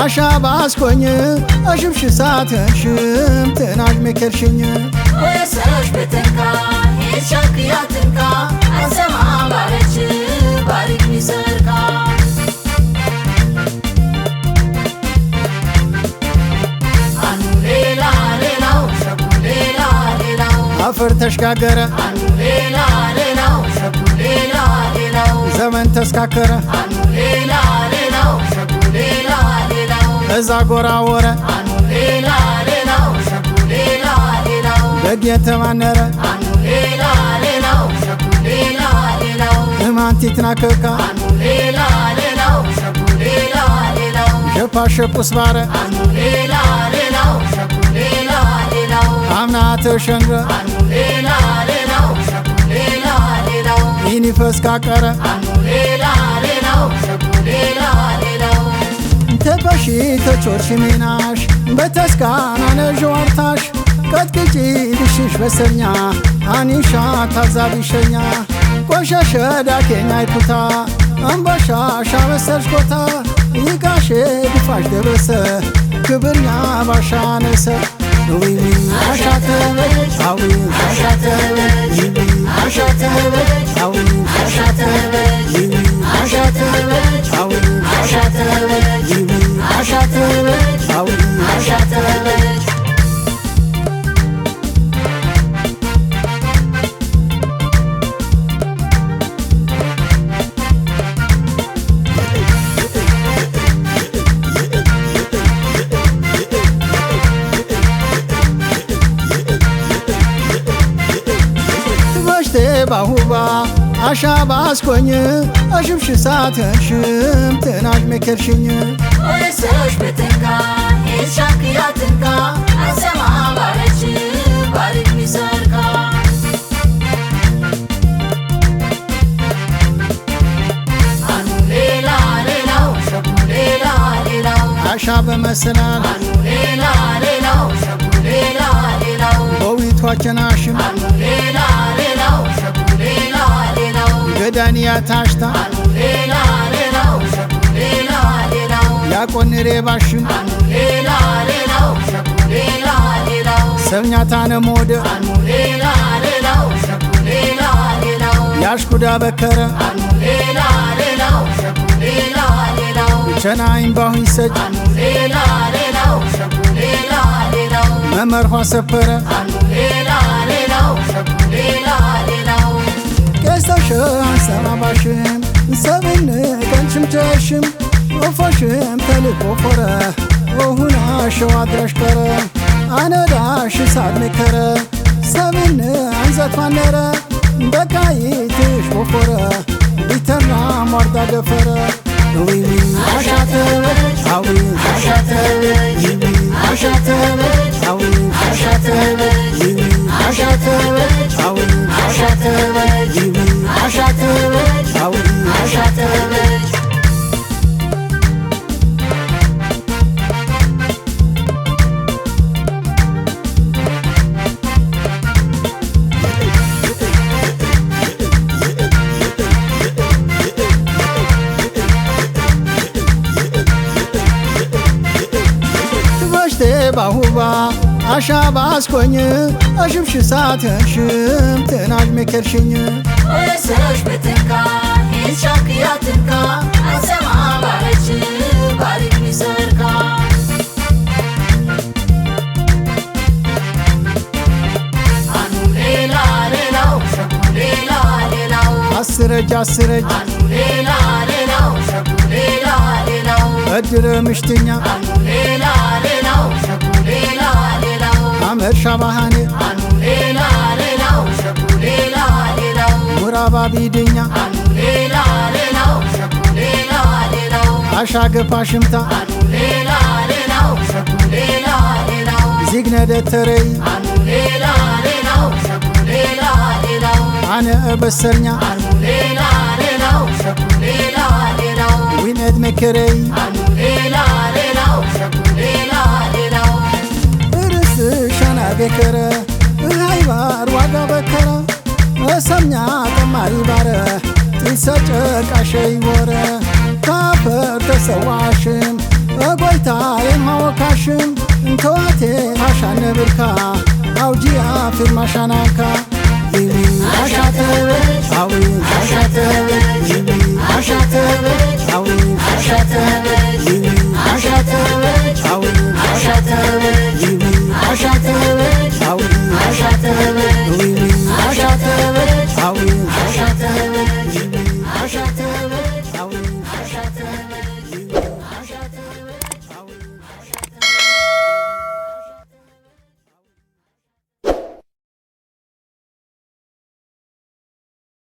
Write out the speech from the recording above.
አሻባስኮኝ አሽብሽ ሳትንሽም ትናጅ መከርሽኝ ወሰሽ በተንካ ሄሻክያትንካ አንሰማ ባረች ባሪክ ሚሰርካ አኑ ሌላ ሌላው ሸኩ ሌላ ሌላው አፈር ተሽጋገረ አኑ ሌላ ሌላው ሸኩ ሌላ ሌላው ዘመን ተስካከረ አኑ ሌላ ሌላው ሸኩ ሌላ ሌላው እዛ ጎራ ወረ አኑ ሌላ ሌላው ሸኩ ሌላ ሌላው በግ የተማነረ አኑ ሌላ ሌላው ሸኩ ሌላ ሌላው እማንቲ ትናከካ አኑ ሌላ ሌላው ሸኩ ሌላ ሌላው ሸፓ ሸቁስ ባረ አኑ ሌላ ሌላው ሸኩ ሌላ ሌላው አምና ተሸንገ አኑ ሌላ ሌላው ሸኩ ሌላ ሌላው ኢኒፈስ ካቀረ አኑ ሌላ ሌላው ሸኩ ሌላ ሌላው ተበሺ ተቾርሽ ሚናሽ በተስካና ነዥዋርታሽ ቀጥቅጪ ብሽሽ በሰኛ አኒሻ ታዛቢሸኛ ቆሸሸ ዳኬኛ ይኩታ አንባሻ ሻመሰርሽ ኮታ ይቃሼ ድፋሽ ደበሰ ክብርኛ ባሻነሰ ዊዊ አሻተበች አዊ አሻተበች ዊዊ አሻተበች አዊ አሻተበች ዊዊ አሻተበች አዊ አሻተበች ዊዊ አሻተበች አዊ አሻተበች በሽቴ ባሁባ አሻባስኮኝ አሽብሽ ሳትንሽም ትናጅ መከርሽኝ ወሰሽ በተንካ ሄሻክያትንካ አንሰማ ባረች ባሪክ ሚሰርካ አኑ ሌላ ሌላው ሸኩ ሌላ ሌላው አሻ በመስላል አኑ ሌላ ሌላው ሸኩ ሌላ ሌላው በዊቷችናሽም አኑ ሌላ ሌላው ሸኩ ሌላ ሌላው ገዳንያ ታሽታ አኑ ሌላ ሌላው ሸኩ ሌላ ሌላው ያቆንሬ ባሽም አኑ ሌላ ሌላው ሸኩ ሌላ ሌላው ሰብኛታነ ሞደ አኑ ሌላ ሌላው ሸኩ ሌላ ሌላው ያሽኩዳ በከረ አኑ ሌላ ሌላው ሸኩ ሌላ ሌላው ቸናይም ባሁ ይሰጭ አኑ ሌላ ሌላው ሸኩ ሌላ ሌላው መመርኳ ሰፈረ አኑ ሌላ ሌላው ሸኩ ሌላ ሌላው ቄስተሽ አንሰማባሽም ሰብን ቀንችምቸሽም ኦፎሽም ተልቆ ፎረ ኦሁና ሸዋ ድረሽ ቀረ አነዳሽ ሳድ መከረ ሰብን አንዘት ማነረ በቃይትሽ ወፎረ ቢተራ ሟርዳ ደፈረ ዊዊ አሻተበች አዊ አሻተበች ዊዊ አሻተበች አዊ አሻተበች ዊዊ አሻተበች አዊ አሻተበች ዊዊ አሻተበች አዊ አሻተበች በሽቴ ባሁባ አሻባስኮኝ አሽብሽ ሳትንሽም ትናጅ መከርሽኝ ወሰሽ በተንካ ሄሻክያትንካ አንሰማ ባረች ባሪክ ሚሰርካ አኑ ሌላ ሌላው ሸኩ ሌላ ሌላው አስረጅ አስረጅ አኑ ሌላ ሌላው ሸኩ ሌላ ሌላው እድረ ምሽትኛ አኑ ሌላ ሌላው ሸኩ ሌላ ሌላው አመር ሻባሃኔ አኑ ሌላ ሌላው ሸኩ ሌላ ሌላው ሙራባ ቢድኛ አኑ ሌላ ሌላው ሸኩ ሌላ ሌላው አሻገፋ ሽምታ አኑ ሌላ ሌላው ሸኩ ሌላ ሌላው ዚግነደተረይ አኑ ሌላ ሌላው ሸኩ ሌላ ሌላው አነ እበሰርኛ አኑ ሌላ ሌላው ሸኩ ሌላ ሌላው ዊነድ መከረይ አኑ ሌላ ሌላው ሸኩ ሌላ ሌላው እርስ ሸና ቤከረ እሃይባር ዋጋ በከረ እሰምኛ ጠማሪ ባረ ጢሰ ጨቃሸይ ወረ ካፈር ተሰዋሽም እጎይታ ብርካ አውጂያ ፊርማሻናካ ይዊ አሻተበች አዊ አሻተበች ይዊ አሻተበች አዊ አሻተበች ይዊ አሻተበች አዊ አሻተበች።